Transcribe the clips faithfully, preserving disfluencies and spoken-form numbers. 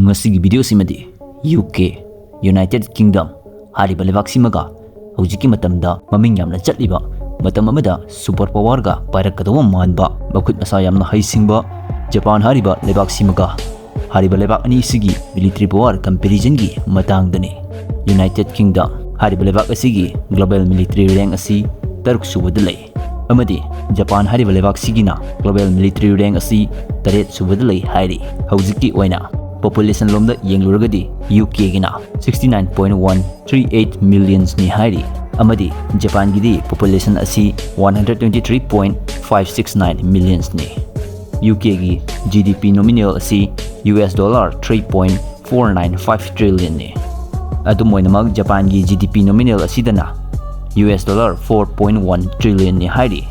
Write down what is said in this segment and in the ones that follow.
ꯃꯁꯤꯒꯤ ꯚꯤꯗꯤꯑꯣꯁꯤꯃꯗꯤ U K, United Kingdom ꯍꯥꯏꯔꯤꯕ ꯂꯩꯕꯥꯛꯁꯤꯃꯒ ꯍꯧꯖꯤꯛꯀꯤ ꯃꯇꯝꯗ ꯃꯃꯤꯡ ꯌꯥꯝꯅ ꯆꯠꯂꯤꯕ, ꯃꯇꯝ ꯑꯃꯗ ꯁꯨꯄꯔ ꯄꯥꯋꯔꯒ ꯄꯥꯏꯔꯛꯀꯗꯧꯕ ꯃꯥꯟꯕ, ꯃꯈꯨꯠ ꯃꯁꯥ ꯌꯥꯝꯅ ꯍꯩꯁꯤꯡꯕ ꯖꯄꯥꯟ ꯍꯥꯏꯔꯤꯕ ꯂꯩꯕꯥꯛꯁꯤꯃꯒ ꯍꯥꯏꯔꯤꯕ ꯂꯩꯕꯥꯛ ꯑꯅꯤ ꯑꯁꯤꯒꯤ ꯃꯤꯂꯤꯇꯔꯤ ꯄꯥꯋꯔ ꯀꯝꯄꯦꯔꯤꯖꯟꯒꯤ ꯃꯇꯥꯡꯗꯅꯤ꯫ United Kingdom ꯍꯥꯏꯔꯤꯕ ꯂꯩꯕꯥꯛ ꯑꯁꯤꯒꯤ ꯒ꯭ꯂꯣꯕꯦꯜ ꯃꯤꯂꯤꯇꯔꯤ ꯔꯦꯡ ꯑꯁꯤ ꯇꯔꯨꯛ ꯁꯨꯕꯗ ꯂꯩ, ꯑꯃꯗꯤ ꯖꯄꯥꯟ ꯍꯥꯏꯔꯤꯕ ꯂꯩꯕꯥꯛꯁꯤꯒꯤꯅ ꯒ꯭ꯂꯣꯕꯦꯜ ꯃꯤꯂꯤꯇꯔꯤ ꯔꯦꯡ ꯑꯁꯤ ꯇꯔꯦꯠ ꯁꯨꯕꯗ ꯂꯩ ꯍꯥꯏꯔꯤ꯫ ꯍꯧꯖꯤꯛꯀꯤ ꯑꯣꯏꯅ ꯄꯣꯄꯨꯂꯦꯁꯟ ꯂꯣꯝꯗ ꯌꯦꯡꯂꯨꯔꯒꯗꯤ U ꯀꯦꯒꯤꯅ sixty nine point one three eight millions ꯅꯤ ꯍꯥꯏꯔꯤ, ꯑꯃꯗꯤ ꯖꯄꯥꯟꯒꯤꯗꯤ ꯄꯣꯄꯨꯂꯦꯁꯟ ꯑꯁꯤ one hundred twenty three point five six nine millions ꯅꯤ꯫ ꯌꯨ ꯀꯦꯒꯤ ꯖꯤ ꯗꯤ ꯄꯤ ꯅꯣꯃꯤꯅꯦꯜ ꯑꯁꯤ U S dollar three point four nine five trillion ꯅꯤ꯫ ꯑꯗꯨꯝ ꯑꯣꯏꯅꯃꯛ, ꯖꯄꯥꯟꯒꯤ ꯖꯤ ꯗꯤ ꯄꯤ ꯅꯣꯃꯤꯅꯦꯜ ꯑꯁꯤꯗꯅ U S dollar four point one trillion ꯅꯤ ꯍꯥꯏꯔꯤ꯫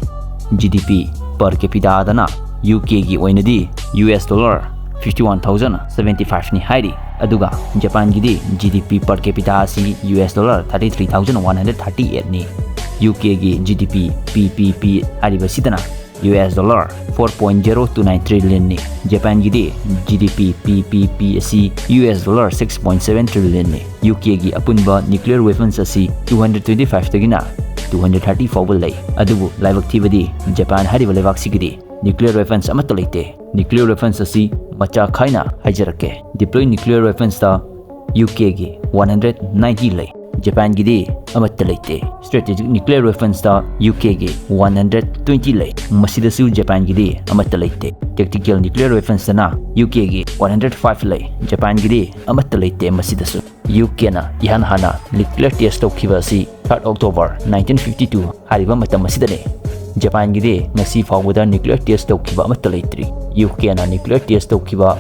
ꯖꯤ ꯗꯤ ꯄꯤ ꯄꯔ ꯀꯦꯄꯤꯇꯥꯗꯅ ꯌꯨ ꯀꯦꯒꯤ ꯑꯣꯏꯅꯗꯤ U S dollar fifty one thousand seventy five ꯅꯤ ꯍꯥꯏꯔꯤ꯫ ꯑꯗꯨꯒ ꯖꯄꯥꯟꯒꯤꯗꯤ G D P per capita ꯑꯁꯤ U S dollar thirty three thousand one hundred thirty eight ꯅꯤ꯫ ꯌꯨ ꯀꯦꯒꯤ G D P P P P ꯍꯥꯏꯔꯤꯕꯁꯤꯗꯅ U S dollar four point zero two nine trillion ꯅꯤ꯫ ꯖꯄꯥꯟꯒꯤꯗꯤ G D P P P P ꯑꯁꯤ U S dollar six point seven trillion ꯅꯤ꯫ U ꯀꯦꯒꯤ ꯑꯄꯨꯟꯕ nuclear weapons ꯑꯁꯤ two hundred twenty five ꯗꯒꯤꯅ two hundred thirty ꯐꯥꯎꯕ ꯂꯩ꯫ ꯑꯗꯨꯕꯨ ꯂꯥꯏꯕꯛ ꯊꯤꯕꯗꯤ ꯖꯄꯥꯟ ꯍꯥꯏꯔꯤꯕ ꯂꯩꯕꯥꯛꯁꯤꯒꯤꯗꯤ nuclear weapons ꯑꯃꯠꯇ ꯂꯩꯇꯦ꯫ Nuclear weapons ꯑꯁꯤ ꯃꯆꯥ ꯈꯥꯏꯅ ꯍꯥꯏꯖꯔꯛꯀꯦ꯫ Deploy nuclear weapons ꯇ ꯌꯨ ꯀꯦꯒꯤ one hundred ninety ꯂꯩ, ꯖꯄꯥꯟꯒꯤꯗꯤ ꯑꯃꯠꯇ ꯂꯩꯇꯦ꯫ Strategic nuclear weapons ꯇ ꯌꯨ ꯀꯦꯒꯤ one hundred twenty ꯂꯩ, ꯃꯁꯤꯗꯁꯨ ꯖꯄꯥꯟꯒꯤꯗꯤ ꯑꯃꯠꯇ ꯂꯩꯇꯦ꯫ Tactical nuclear weapons ꯇꯅ ꯌꯨ ꯀꯦꯒꯤ one hundred five ꯂꯩ, ꯖꯄꯥꯟꯒꯤꯗꯤ ꯑꯃꯠꯇ ꯂꯩꯇꯦ꯫ ꯃꯁꯤꯗꯁꯨ ꯌꯨ ꯀꯦꯅ ꯏꯍꯥꯟ ꯍꯥꯟꯅ nuclear test ꯇꯧꯈꯤꯕ ꯑꯁꯤ third October nineteen fifty two ꯍꯥꯏꯔꯤꯕ ꯃꯇꯝ ꯑꯁꯤꯗꯅꯤ꯫ ꯖꯄꯥꯟꯒꯤꯗꯤ ꯉꯁꯤ ꯐꯥꯎꯕꯗ nuclear test ꯇꯧꯈꯤꯕ ꯑꯃꯠꯇ ꯂꯩꯇ꯭ꯔꯤ꯫ ꯌꯨ ꯀꯦꯅ nuclear test ꯇꯧꯈꯤꯕ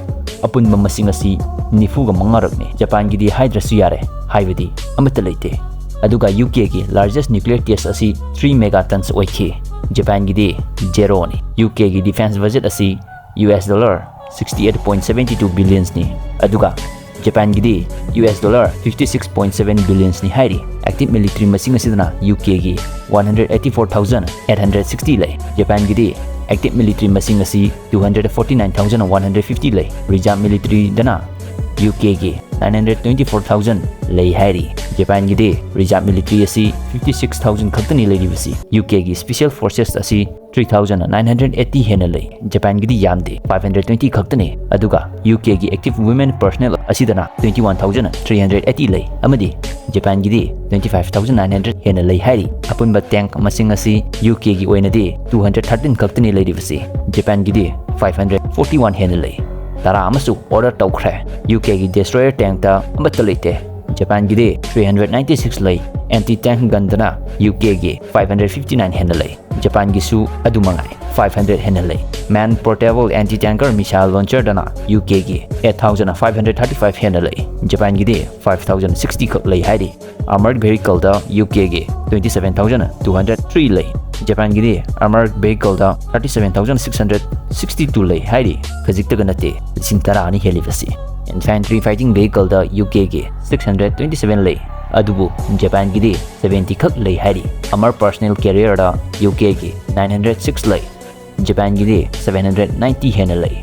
ꯑꯄꯨꯟꯕ ꯃꯁꯤꯡ ꯑꯁꯤ ꯅꯤꯐꯨꯒ ꯃꯉꯥꯔꯛꯅꯤ꯫ ꯖꯄꯥꯟꯒꯤꯗꯤ ꯍꯥꯏꯗ꯭ꯔꯁꯨ ꯌꯥꯔꯦ, ꯍꯥꯏꯕꯗꯤ ꯑꯃꯠꯇ ꯂꯩꯇꯦ꯫ ꯑꯗꯨꯒ ꯌꯨ ꯀꯦꯒꯤ largest nuclear test ꯑꯁꯤ three megatons ꯑꯣꯏꯈꯤ꯫ ꯖꯄꯥꯟꯒꯤꯗꯤ zero ꯅꯤ꯫ ꯌꯨ ꯀꯦꯒꯤ defence budget ꯑꯁꯤ U S dollar sixty eight point seventy two billions ꯅꯤ꯫ ꯑꯗꯨꯒ ꯖꯄꯥꯟꯒꯤꯗꯤ U S dollar fifty six point seven billions ꯅꯤ ꯍꯥꯏꯔꯤ꯫ Active military ꯃꯁꯤꯡ ꯑꯁꯤꯗꯅ U ꯀꯦꯒꯤ one hundred eighty four thousand eight hundred sixty ꯂꯩ꯫ ꯖꯄꯥꯟꯒꯤꯗꯤ active military ꯃꯁꯤꯡ ꯑꯁꯤ two hundred forty nine thousand one hundred fifty ꯂꯩ꯫ Reserve military ꯗꯅ U ꯀꯦꯒꯤ nine hundred twenty four thousand ꯂꯩ ꯍꯥꯏꯔꯤ꯫ ꯖꯄꯥꯟꯒꯤꯗꯤ ꯔꯤꯖꯥꯔꯚ ꯃꯤꯂꯤꯇꯔꯤ ꯑꯁꯤ ꯐꯤꯐꯇꯤ ꯁꯤꯛꯁ ꯊꯥꯎꯖꯟ ꯈꯛꯇꯅꯤ ꯂꯩꯔꯤꯕꯁꯤ꯫ ꯌꯨ ꯀꯦꯒꯤ ꯁ꯭ꯄꯦꯁꯤꯌꯦꯜ ꯐꯣꯔꯁꯦꯁ ꯑꯁꯤ three thousand nine hundred eighty ꯍꯦꯟꯅ ꯂꯩ꯫ ꯖꯄꯥꯟꯒꯤꯗꯤ ꯌꯥꯝꯗꯦ, ꯐꯥꯏꯚ ꯍꯟꯗ꯭ꯔꯦꯠ ꯇ꯭ꯋꯦꯟꯇꯤ ꯈꯛꯇꯅꯤ꯫ ꯑꯗꯨꯒ ꯌꯨ ꯀꯦꯒꯤ ꯑꯦꯛꯇꯤꯚ ꯋꯨꯃꯦꯟ ꯄꯔꯁꯅꯦꯜ ꯑꯁꯤꯗꯅ twenty one thousand three hundred eighty ꯂꯩ, ꯑꯃꯗꯤ ꯖꯄꯥꯟꯒꯤꯗꯤ twenty five thousand nine hundred ꯍꯦꯟꯅ ꯂꯩ ꯍꯥꯏꯔꯤ꯫ ꯑꯄꯨꯟꯕ ꯇꯦꯡꯛ ꯃꯁꯤꯡ ꯑꯁꯤ ꯌꯨ ꯀꯦꯒꯤ ꯑꯣꯏꯅꯗꯤ ꯇꯨ ꯍꯟꯗ꯭ꯔꯦꯠ ꯊꯥꯔꯇꯤꯟ ꯈꯛꯇꯅꯤ ꯂꯩꯔꯤꯕꯁꯤ꯫ ꯖꯄꯥꯟꯒꯤꯗꯤ ꯐꯥꯏꯚ ꯍꯟꯗ꯭ꯔꯦꯠ ꯐꯣꯔꯇꯤ ꯋꯥꯟ ꯍꯦꯟꯅ ꯂꯩ꯫ ꯇꯔꯥ ꯑꯃꯁꯨ ꯑꯣꯔꯗꯔ ꯇꯧꯈ꯭ꯔꯦ꯫ ꯌꯨ ꯀꯦꯒꯤ ꯗꯦꯁꯇ꯭ꯔꯣꯌꯔ ꯇꯦꯡꯛꯇ ꯑꯃꯠꯇ ꯂꯩꯇꯦ꯫ ꯖꯄꯥꯟꯒꯤꯗꯤ ꯊ꯭ꯔꯤ ꯍꯟꯗ꯭ꯔꯦꯠ ꯅꯥꯏꯟꯇꯤ ꯁꯤꯛꯁ ꯂꯩ꯫ ꯑꯦꯟꯇꯤ ꯇꯦꯡꯛ ꯒꯟꯗꯅ ꯌꯨ ꯀꯦꯒꯤ ꯐꯥꯏꯚ ꯍꯟꯗ꯭ꯔꯦꯠ ꯐꯤꯐꯇꯤ ꯅꯥꯏꯟ ꯍꯦꯟꯅ ꯂꯩ꯫ ꯖꯄꯥꯟꯒꯤꯁꯨ ꯑꯗꯨ ꯃꯉꯥꯏ, ꯐꯥꯏꯚ ꯍꯟꯗ꯭ꯔꯦꯠ ꯍꯦꯟꯅ ꯂꯩ꯫ Man portable anti tanker missile ꯂꯣꯟꯆꯔꯗꯅ ꯌꯨ ꯀꯦꯒꯤ eight thousand five hundred thirty five ꯍꯦꯟꯅ ꯂꯩ꯫ ꯖꯄꯥꯟꯒꯤꯗꯤ ꯐꯥꯏꯚ ꯊꯥꯎꯖꯟ ꯁꯤꯛꯁꯇꯤ ꯈꯛ ꯂꯩ ꯍꯥꯏꯔꯤ꯫ ꯑꯥꯔꯃꯔ ꯚꯦꯍꯤꯀꯜꯗ ꯌꯨ ꯀꯦꯒꯤ twenty seven thousand two hundred three ꯂꯩ꯫ ꯖꯄꯥꯟꯒꯤꯗꯤ ꯑꯥꯔꯃꯔ ꯚꯦꯍꯤꯀꯜꯗ thirty seven thousand six hundred sixty two ꯂꯩ ꯍꯥꯏꯔꯤ꯫ ꯈꯖꯤꯛꯇꯒ ꯅꯠꯇꯦ, ꯂꯤꯁꯤꯡ ꯇꯔꯥ ꯑꯅꯤ ꯍꯦꯜꯂꯤꯕꯁꯤ꯫ ꯏꯟꯐꯦꯟꯇ꯭ꯔꯤ ꯐꯥꯏꯇꯤꯡ ꯚꯦꯍꯤꯀꯜꯗ ꯌꯨ ꯀꯦꯒꯤ ꯁꯤꯛꯁ ꯍꯟꯗ꯭ꯔꯦꯠ ꯇ꯭ꯋꯦꯟꯇꯤ ꯁꯚꯦꯟ ꯂꯩ, ꯑꯗꯨꯕꯨ ꯖꯄꯥꯟꯒꯤꯗꯤ ꯁꯚꯦꯟꯇꯤ ꯈꯛ ꯂꯩ ꯍꯥꯏꯔꯤ꯫ ꯑꯥꯔꯃꯔ ꯄꯔꯁꯅꯦꯜ ꯀꯦꯔꯤꯌꯔꯗ ꯌꯨ ꯀꯦꯒꯤ ꯅꯥꯏꯟ ꯍꯟꯗ꯭ꯔꯦꯠ ꯁꯤꯛꯁ ꯂꯩ꯫ ꯖꯄꯥꯟꯒꯤꯗꯤ ꯁꯚꯦꯟ ꯍꯟꯗ꯭ꯔꯦꯠ ꯅꯥꯏꯟꯇꯤ ꯍꯦꯟꯅ ꯂꯩ,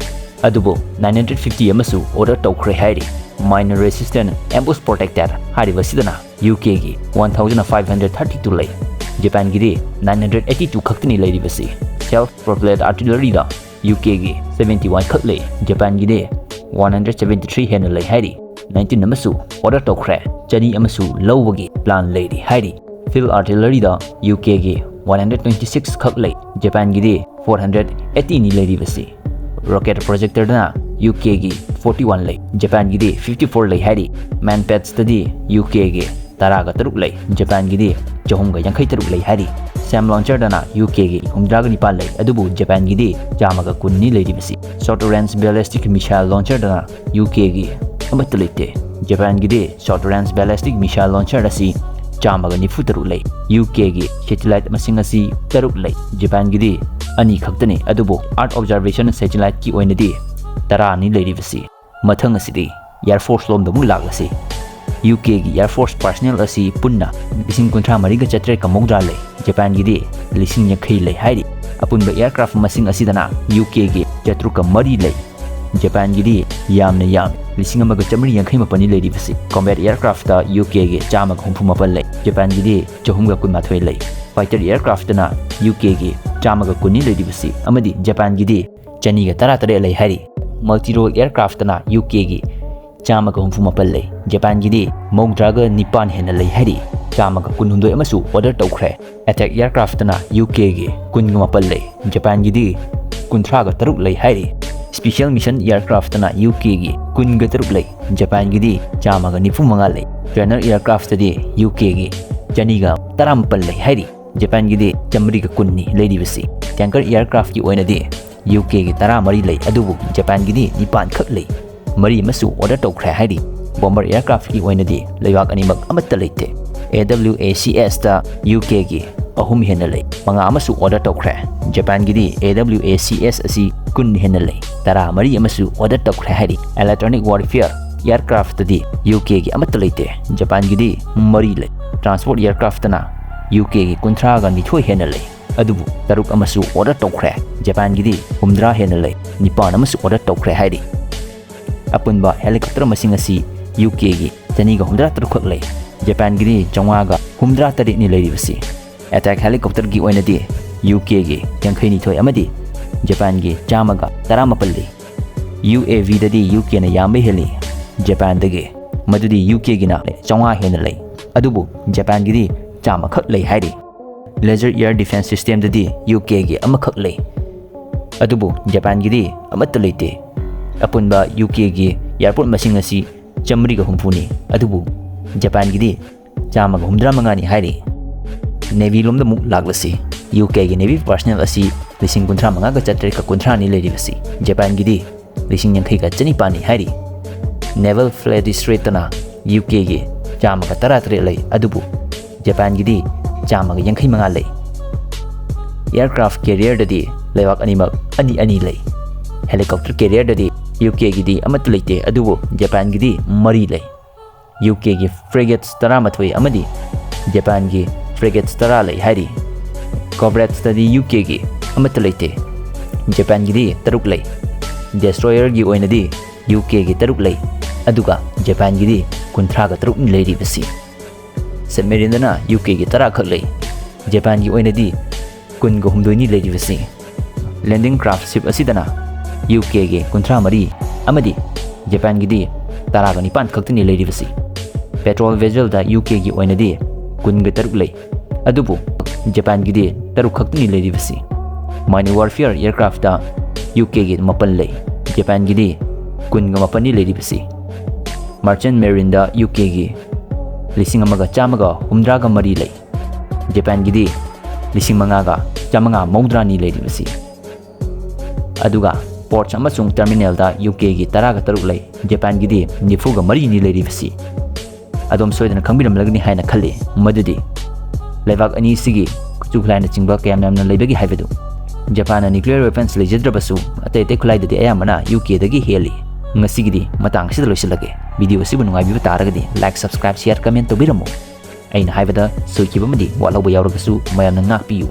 ꯑꯗꯨꯕꯨ ꯅꯥꯏꯟ ꯍꯟꯗ꯭ꯔꯦꯠ ꯐꯤꯐꯇꯤ ꯑꯃꯁꯨ ꯑꯣꯔꯗꯔ ꯇꯧꯈ꯭ꯔꯦ ꯍꯥꯏꯔꯤ꯫ ꯃꯥꯏꯅꯔ ꯔꯦꯁꯤꯁꯇꯦꯟ ꯑꯦꯝꯕꯨꯁ ꯄ꯭ꯔꯣꯇꯦꯛꯇꯦꯠ ꯍꯥꯏꯔꯤꯕꯁꯤꯗꯅ ꯌꯨ ꯀꯦꯒꯤ one thousand five hundred thirty two ꯂꯩ꯫ ꯖꯄꯥꯟꯒꯤꯗꯤ ꯅꯥꯏꯟ ꯍꯟꯗ꯭ꯔꯦꯠ ꯑꯩꯠꯇꯤ ꯇꯨ ꯈꯛꯇꯅꯤ ꯂꯩꯔꯤꯕꯁꯤ꯫ ꯁꯦꯜꯐ ꯄ꯭ꯔꯣꯄꯦꯂꯦꯠ ꯑꯥꯔꯇꯤꯂꯔꯤꯗ ꯌꯨ ꯀꯦꯒꯤ ꯁꯚꯦꯟꯇꯤ ꯋꯥꯟ ꯈꯛ ꯂꯩ꯫ ꯖꯄꯥꯟꯒꯤꯗꯤ ꯋꯥꯟ ꯍꯟꯗ꯭ꯔꯦꯠ ꯁꯚꯦꯟꯇꯤ ꯊ꯭ꯔꯤ ꯍꯦꯟꯅ ꯂꯩ ꯍꯥꯏꯔꯤ꯫ ꯅꯥꯏꯟꯇꯤꯟ ꯑꯃꯁꯨ ꯑꯣꯔꯗꯔ ꯇꯧꯈ꯭ꯔꯦ꯫ ꯆꯅꯤ ꯑꯃꯁꯨ ꯂꯧꯕꯒꯤ ꯄ꯭ꯂꯥꯟ ꯂꯩꯔꯤ ꯍꯥꯏꯔꯤ꯫ ꯐꯤꯜꯗ ꯑꯥꯔꯇꯤꯂꯔꯤꯗ ꯌꯨ ꯀꯦꯒꯤ ꯋꯥꯟ ꯍꯟꯗ꯭ꯔꯦꯠ ꯇ꯭ꯋꯦꯟꯇꯤ ꯁꯤꯛꯁ ꯈꯛ ꯂꯩ꯫ ꯖꯄꯥꯟꯒꯤꯗꯤ ꯐꯣꯔ ꯍꯟꯗ꯭ꯔꯦꯠ ꯑꯩꯠꯇꯤꯅꯤ ꯂꯩꯔꯤꯕꯁꯤ꯫ ꯔꯣꯀꯦꯠ ꯄ꯭ꯔꯣꯖꯦꯛꯇꯔꯗꯅ ꯌꯨ ꯀꯦꯒꯤ ꯐꯣꯔꯇꯤ ꯋꯥꯟ ꯂꯩ꯫ ꯖꯄꯥꯟꯒꯤꯗꯤ ꯐꯤꯐꯇꯤ ꯐꯣꯔ ꯂꯩ ꯍꯥꯏꯔꯤ꯫ ꯃꯦꯟ ꯄꯦꯠꯁꯇꯗꯤ ꯌꯨ ꯀꯦꯒꯤ ꯇꯔꯥꯒ ꯇꯔꯨꯛ ꯂꯩ꯫ ꯖꯄꯥꯟꯒꯤꯗꯤ ꯆꯍꯨꯝꯒ ꯌꯥꯡꯈꯩ ꯇꯔꯨꯛ ꯂꯩ ꯍꯥꯏꯔꯤ꯫ ꯁꯦꯝ ꯂꯣꯟꯆꯔꯗꯅ ꯌꯨ ꯀꯦꯒꯤ ꯍꯨꯝꯗ꯭ꯔꯥꯒ ꯅꯤꯄꯥꯟ ꯂꯩ, ꯑꯗꯨꯕꯨ ꯖꯄꯥꯟꯒꯤꯗꯤ ꯆꯥꯝꯃꯒ ꯀꯨꯟꯅꯤ ꯂꯩꯔꯤꯕꯁꯤ꯫ ꯁꯣꯔꯠ ꯔꯦꯟꯖ ꯕꯦꯂꯤꯁꯇꯤꯛ ꯃꯤꯁꯥꯏꯜ ꯂꯣꯟꯆꯔꯗꯅ ꯌꯨ ꯀꯦꯒꯤ ꯑꯃꯠꯇ ꯂꯩꯇꯦ꯫ ꯖꯄꯥꯟꯒꯤꯗꯤ ꯁꯣꯔꯠ ꯔꯦꯟꯖ ꯕꯦꯂꯤꯁꯇꯤꯛ ꯃꯤꯁꯥꯏꯜ ꯂꯣꯟꯆꯔ ꯑꯁꯤ ꯆꯥꯝꯃꯒ ꯅꯤꯐꯨ ꯇꯔꯨꯛ ꯂꯩ꯫ ꯌꯨ ꯀꯦꯒꯤ ꯁꯦꯇꯤꯂꯥꯏꯠ ꯃꯁꯤꯡ ꯑꯁꯤ ꯇꯔꯨꯛ ꯂꯩ꯫ ꯖꯄꯥꯟꯒꯤꯗꯤ ꯑꯅꯤ ꯈꯛꯇꯅꯤ, ꯑꯗꯨꯕꯨ ꯑꯥꯔꯠ ꯑꯣꯕꯖꯥꯔꯕꯦꯁꯟ ꯁꯦꯇꯤꯂꯥꯏꯠꯀꯤ ꯑꯣꯏꯅꯗꯤ ꯇꯔꯥꯅꯤ ꯂꯩꯔꯤꯕꯁꯤ꯫ ꯃꯊꯪ ꯑꯁꯤꯗꯤ ꯑꯦꯌꯔ ꯐꯣꯔꯁ ꯂꯣꯝꯗ ꯑꯃꯨꯛ ꯂꯥꯛꯂꯁꯤ꯫ ꯌꯨ ꯀꯦꯒꯤ ꯑꯦꯌꯔ ꯐꯣꯔꯁ ꯄꯥꯔꯁꯅꯦꯜ ꯑꯁꯤ ꯄꯨꯟꯅ ꯂꯤꯁꯤꯡ ꯀꯨꯟꯊ꯭ꯔꯥ ꯃꯔꯤꯒ ꯆꯥꯇ꯭ꯔꯦꯠꯀ ꯃꯧꯗ꯭ꯔꯥ ꯂꯩ꯫ ꯖꯄꯥꯟꯒꯤꯗꯤ ꯂꯤꯁꯤꯡ ꯌꯥꯡꯈꯩ ꯂꯩ ꯍꯥꯏꯔꯤ꯫ ꯑꯄꯨꯟꯕ ꯑꯦꯌꯔꯀ꯭ꯔꯥꯐ ꯃꯁꯤꯡ ꯑꯁꯤꯗꯅ ꯌꯨ ꯀꯦꯒꯤ ꯆꯥꯇ꯭ꯔꯨꯛꯀ ꯃꯔꯤ ꯂꯩ꯫ ꯖꯄꯥꯟꯒꯤꯗꯤ ꯌꯥꯝꯅ ꯌꯥꯝꯃꯤ, ꯂꯤꯁꯤꯡ ꯑꯃꯒ ꯆꯥꯃꯔꯤ ꯌꯥꯡꯈꯩ ꯃꯥꯄꯟꯅꯤ ꯂꯩꯔꯤꯕꯁꯤ꯫ Combat aircraftꯇ UKꯒꯤ ꯆꯥꯝꯃꯒ ꯍꯨꯝꯐꯨ ꯃꯥꯄꯟ ꯂꯩ, ꯖꯄꯥꯟꯒꯤꯗꯤ ꯆꯍꯨꯝꯒ ꯀꯨꯟꯃꯥꯊꯣꯏ ꯂꯩ꯫ Fighter aircraftꯅ UKꯒꯤ ꯆꯥꯝꯃꯒ ꯀꯨꯟꯅꯤ ꯂꯩꯔꯤꯕꯁꯤ ꯑꯃꯗꯤ ꯖꯄꯥꯟꯒꯤꯗꯤ ꯆꯅꯤꯒ ꯇꯔꯥꯇꯔꯦꯠ ꯂꯩ ꯍꯥꯏꯔꯤ꯫ Multi-role aircraftꯅ UKꯒꯤ ꯆꯥꯝꯃꯒ ꯍꯨꯝꯐꯨ ꯃꯥꯄꯟ ꯂꯩ, ꯖꯄꯥꯟꯒꯤꯗꯤ ꯃꯧꯗ꯭ꯔꯥꯒ ꯅꯤꯄꯥꯟ ꯍꯦꯟꯅ ꯂꯩ ꯍꯥꯏꯔꯤ꯫ ꯆꯥꯝꯃꯒ ꯀꯨꯟꯍꯨꯝꯗꯣꯏ ꯑꯃꯁꯨ order ꯇꯧꯈ꯭ꯔꯦ꯫ Attack aircraftꯅ UKꯒꯤ ꯀꯨꯟꯒ ꯃꯥꯄꯟ ꯂꯩ, ꯖꯄꯥꯟꯒꯤꯗꯤ ꯀꯨꯟꯊ꯭ꯔꯥꯒ ꯇꯔꯨꯛ ꯂꯩ ꯍꯥꯏꯔꯤ꯫ Special Mission aircraftꯅ UKꯒꯤ ꯀꯨꯟꯒ ꯇꯔꯨꯛ ꯂꯩ, ꯖꯄꯥꯟꯒꯤꯗꯤ ꯆꯥꯝꯃꯒ ꯅꯤꯐꯨ ꯃꯉꯥ ꯂꯩ꯫ Trainer aircraftꯇꯗꯤ UKꯒꯤ ꯆꯅꯤꯒ ꯇꯔꯥꯃꯥꯄꯟ ꯂꯩ ꯍꯥꯏꯔꯤ, ꯖꯄꯥꯟꯒꯤꯗꯤ ꯆꯥꯃꯔꯤꯒ ꯀꯨꯟꯅꯤ ꯂꯩꯔꯤꯕꯁꯤ꯫ Tanker aircraftꯀꯤ ꯑꯣꯏꯅꯗꯤ UKꯒꯤ ꯇꯔꯥꯃꯔꯤ ꯂꯩ, ꯑꯗꯨꯕꯨ ꯖꯄꯥꯟꯒꯤꯗꯤ ꯅꯤꯄꯥꯟ ꯈꯛ ꯂꯩ꯫ ꯃꯔꯤ ꯑꯃꯁꯨ order ꯇꯧꯈ꯭ꯔꯦ ꯍꯥꯏꯔꯤ꯫ Bomber aircraftꯀꯤ ꯑꯣꯏꯅꯗꯤ ꯂꯩꯕꯥꯛ ꯑꯅꯤꯃꯛ ꯑꯃꯠꯇ ꯂꯩꯇꯦ꯫ AWACSꯇ UKꯒꯤ ꯑꯍꯨꯝ ꯍꯦꯟꯅ ꯂꯩ, ꯃꯉꯥ ꯑꯃꯁꯨ order ꯇꯧꯈ꯭ꯔꯦ꯫ ꯖꯄꯥꯟꯒꯤꯗꯤ AWACS ꯑꯁꯤ ꯀꯨꯟ ꯍꯦꯟꯅ ꯂꯩ, ꯇꯔꯥꯃꯔꯤ ꯑꯃꯁꯨ order ꯇꯧꯈ꯭ꯔꯦ ꯍꯥꯏꯔꯤ꯫ Electronic warfare aircraftꯇꯗꯤ UKꯒꯤ ꯑꯃꯠꯇ ꯂꯩꯇꯦ, ꯖꯄꯥꯟꯒꯤꯗꯤ ꯃꯔꯤ ꯂꯩ꯫ Transport aircraftꯅ UKꯒꯤ ꯀꯨꯟꯊ꯭ꯔꯥꯒ ꯅꯤꯊꯣꯏ ꯍꯦꯟꯅ ꯂꯩ, ꯑꯗꯨꯕꯨ ꯇꯔꯨꯛ ꯑꯃꯁꯨ order ꯇꯧꯈ꯭ꯔꯦ꯫ ꯖꯄꯥꯟꯒꯤꯗꯤ ꯍꯨꯝꯗ꯭ꯔꯥ ꯍꯦꯟꯅ ꯂꯩ, ꯅꯤꯄꯥꯟ ꯑꯃꯁꯨ order ꯇꯧꯈ꯭ꯔꯦ ꯍꯥꯏꯔꯤ꯫ ꯑꯄꯨꯟꯕ helicopter ꯃꯁꯤꯡ ꯑꯁꯤ UKꯒꯤ ꯆꯅꯤꯒ ꯍꯨꯝꯗ꯭ꯔꯥ ꯇꯔꯨꯛ ꯈꯛ ꯂꯩ, ꯖꯄꯥꯟꯒꯤꯗꯤ ꯆꯥꯝꯃꯉꯥꯒ ꯍꯨꯝꯗ꯭ꯔꯥ ꯇꯔꯦꯠꯅꯤ ꯂꯩꯔꯤꯕꯁꯤ꯫ Attack helicopterꯒꯤ ꯑꯣꯏꯅꯗꯤ UKꯒꯤ ꯌꯥꯡꯈꯩ ꯅꯤꯊꯣꯏ ꯑꯃꯗꯤ ꯖꯄꯥꯟꯒꯤ ꯆꯥꯝꯃꯒ ꯇꯔꯥꯃꯥꯄꯜ ꯂꯩ꯫ UAVꯗꯗꯤ UKꯅ ꯌꯥꯝꯕ ꯍꯦꯜꯂꯤ ꯖꯄꯥꯟꯗꯒꯤ, ꯃꯗꯨꯗꯤ UKꯒꯤꯅ ꯆꯥꯝꯃꯉꯥ ꯍꯦꯟꯅ ꯂꯩ, ꯑꯗꯨꯕꯨ ꯖꯄꯥꯟꯒꯤꯗꯤ ꯆꯥꯝꯃ ꯈꯛ ꯂꯩ ꯍꯥꯏꯔꯤ꯫ Laser air defense systemꯗꯗꯤ UKꯒꯤ ꯑꯃꯈꯛ ꯂꯩ, ꯑꯗꯨꯕꯨ ꯖꯄꯥꯟꯒꯤꯗꯤ ꯑꯃꯠꯇ ꯂꯩꯇꯦ꯫ ꯑꯄꯨꯟꯕ UKꯒꯤ airport ꯃꯁꯤꯡ ꯑꯁꯤ ꯆꯥꯃꯔꯤꯒ ꯍꯨꯝꯐꯨꯅꯤ, ꯑꯗꯨꯕꯨ ꯖꯄꯥꯟꯒꯤꯗꯤ ꯆꯥꯝꯃꯒ ꯍꯨꯝꯗ꯭ꯔꯥ ꯃꯉꯥꯅꯤ ꯍꯥꯏꯔꯤ꯫ Navy ꯂꯣꯝꯗ ꯑꯃꯨꯛ ꯂꯥꯛꯂꯁꯤ꯫ UKꯒꯤ Navy personnel ꯑꯁꯤ ꯂꯤꯁꯤꯡ ꯀꯨꯟꯊ꯭ꯔꯥ ꯃꯉꯥꯒ ꯆꯥꯇ꯭ꯔꯦꯠꯀ ꯀꯨꯟꯊ꯭ꯔꯥꯅꯤ ꯂꯩꯔꯤꯕꯁꯤ, ꯖꯄꯥꯟꯒꯤꯗꯤ ꯂꯤꯁꯤꯡ ꯌꯥꯡꯈꯩꯒ ꯆꯅꯤꯄꯥꯟꯅꯤ ꯍꯥꯏꯔꯤ꯫ Naval flag straightꯇꯅ UKꯒꯤ ꯆꯥꯝꯃꯒ ꯇꯔꯥꯇꯔꯦꯠ ꯂꯩ, ꯑꯗꯨꯕꯨ ꯖꯄꯥꯟꯒꯤꯗꯤ ꯆꯥꯝꯃꯒ ꯌꯥꯡꯈꯩ ꯃꯉꯥ ꯂꯩ꯫ Aircraft carrierꯗꯗꯤ ꯂꯩꯕꯥꯛ ꯑꯅꯤꯃꯛ ꯑꯅꯤ ꯑꯅꯤ ꯂꯩ꯫ Helicopter carrierꯗꯗꯤ UKꯒꯤꯗꯤ ꯑꯃꯠꯇ ꯂꯩꯇꯦ, ꯑꯗꯨꯕꯨ ꯖꯄꯥꯟꯒꯤꯗꯤ ꯃꯔꯤ ꯂꯩ꯫ UKꯒꯤ frigates ꯇꯔꯥꯃꯥꯊꯣꯏ ꯑꯃꯗꯤ ꯖꯄꯥꯟꯒꯤ frigates ꯇꯔꯥ ꯂꯩ ꯍꯥꯏꯔꯤ꯫ Corvetteꯇꯗꯤ UKꯒꯤ ꯑꯃꯠꯇ ꯂꯩꯇꯦ, ꯖꯄꯥꯟꯒꯤꯗꯤ ꯇꯔꯨꯛ ꯂꯩ꯫ Destroyerꯒꯤ ꯑꯣꯏꯅꯗꯤ ꯌꯨ ꯀꯦꯒꯤ ꯇꯔꯨꯛ ꯂꯩ, ꯑꯗꯨꯒ ꯖꯄꯥꯟꯒꯤꯗꯤ ꯀꯨꯟꯊ꯭ꯔꯥꯒ ꯇꯔꯨꯛꯅꯤ ꯂꯩꯔꯤꯕꯁꯤ꯫ Submarineꯗꯅ ꯌꯨ ꯀꯦꯒꯤ ꯇꯔꯥꯈꯛ ꯂꯩ, ꯖꯄꯥꯟꯒꯤ ꯑꯣꯏꯅꯗꯤ ꯀꯨꯟꯒ ꯍꯨꯝꯗꯣꯏꯅꯤ ꯂꯩꯔꯤꯕꯁꯤ꯫ Landing craft ship ꯑꯁꯤꯗꯅ ꯌꯨ ꯀꯦꯒꯤ ꯀꯨꯟꯊ꯭ꯔꯥ ꯃꯔꯤ ꯑꯃꯗꯤ ꯖꯄꯥꯟꯒꯤꯗꯤ ꯇꯔꯥꯒ ꯅꯤꯄꯥꯟ ꯈꯛꯇꯅꯤ ꯂꯩꯔꯤꯕꯁꯤ꯫ Patrol vesselꯗ ꯌꯨ ꯀꯦꯒꯤ ꯑꯣꯏꯅꯗꯤ ꯀꯨꯟꯒ ꯇꯔꯨꯛ ꯂꯩ, ꯑꯗꯨꯕꯨ ꯖꯄꯥꯟꯒꯤꯗꯤ ꯇꯔꯨꯛ ꯈꯛꯇꯅꯤ ꯂꯩꯔꯤꯕꯁꯤ꯫ Mine warfare aircraftꯇ ꯌꯨ ꯀꯦꯒꯤ ꯃꯥꯄꯟ ꯂꯩ, ꯖꯄꯥꯟꯒꯤꯗꯤ ꯀꯨꯟꯒ ꯃꯥꯄꯟꯅꯤ ꯂꯩꯔꯤꯕꯁꯤ꯫ Merchant marineꯗ ꯌꯨ ꯀꯦꯒꯤ ꯂꯤꯁꯤꯡ ꯑꯃꯒ ꯆꯥꯝꯃꯒ ꯍꯨꯝꯗ꯭ꯔꯥꯒ ꯃꯔꯤ ꯂꯩ, ꯖꯄꯥꯟꯒꯤꯗꯤ ꯂꯤꯁꯤꯡ ꯃꯉꯥꯒ ꯆꯥꯝꯃꯉꯥ ꯃꯧꯗ꯭ꯔꯥꯅꯤ ꯂꯩꯔꯤꯕꯁꯤ꯫ ꯑꯗꯨꯒ ports ꯑꯃꯁꯨꯡ terminalꯗ ꯌꯨ ꯀꯦꯒꯤ ꯇꯔꯥꯒ ꯇꯔꯨꯛ ꯂꯩ, ꯖꯄꯥꯟꯒꯤꯗꯤ ꯅꯤꯐꯨꯒ ꯃꯔꯤꯅꯤ ꯂꯩꯔꯤꯕꯁꯤ꯫ ꯑꯗꯣꯝ ꯁꯣꯏꯗꯅ ꯈꯪꯕꯤꯔꯝꯂꯒꯅꯤ ꯍꯥꯏꯅ ꯈꯜꯂꯤ ꯃꯗꯨꯗꯤ ꯂꯩꯕꯥꯛ ꯑꯅꯤꯁꯤꯒꯤ ꯈꯨꯠꯁꯨ ꯈꯨꯠꯂꯥꯏꯅꯆꯤꯡꯕ ꯀꯌꯥꯝ ꯌꯥꯝꯅ ꯂꯩꯕꯒꯦ ꯍꯥꯏꯕꯗꯨ꯫ ꯖꯄꯥꯟꯅ nuclear weapons ꯂꯩꯖꯗ꯭ꯔꯕꯁꯨ, ꯑꯇꯩ ꯑꯇꯩ ꯈꯨꯠꯂꯥꯏꯗꯗꯤ ꯑꯌꯥꯝꯕꯅ ꯌꯨ ꯀꯦꯗꯒꯤ ꯍꯦꯜꯂꯤ꯫ ꯉꯁꯤꯒꯤꯗꯤ ꯃꯇꯥꯡ ꯑꯁꯤꯗ ꯂꯣꯏꯁꯤꯜꯂꯒꯦ꯫ Video ꯑꯁꯤꯕꯨ ꯅꯨꯡꯉꯥꯏꯕꯤꯕ ꯇꯥꯔꯒꯗꯤ like, subscribe, share, comment ꯇꯧꯕꯤꯔꯝꯃꯨ꯫ ꯑꯩꯅ ꯍꯥꯏꯕꯗ ꯁꯣꯏꯈꯤꯕ ꯑꯃꯗꯤ ꯋꯥꯠꯍꯧꯕ ꯌꯥꯎꯔꯒꯁꯨ ꯃꯌꯥꯝꯅ ꯉꯥꯛꯄꯤꯌꯨ꯫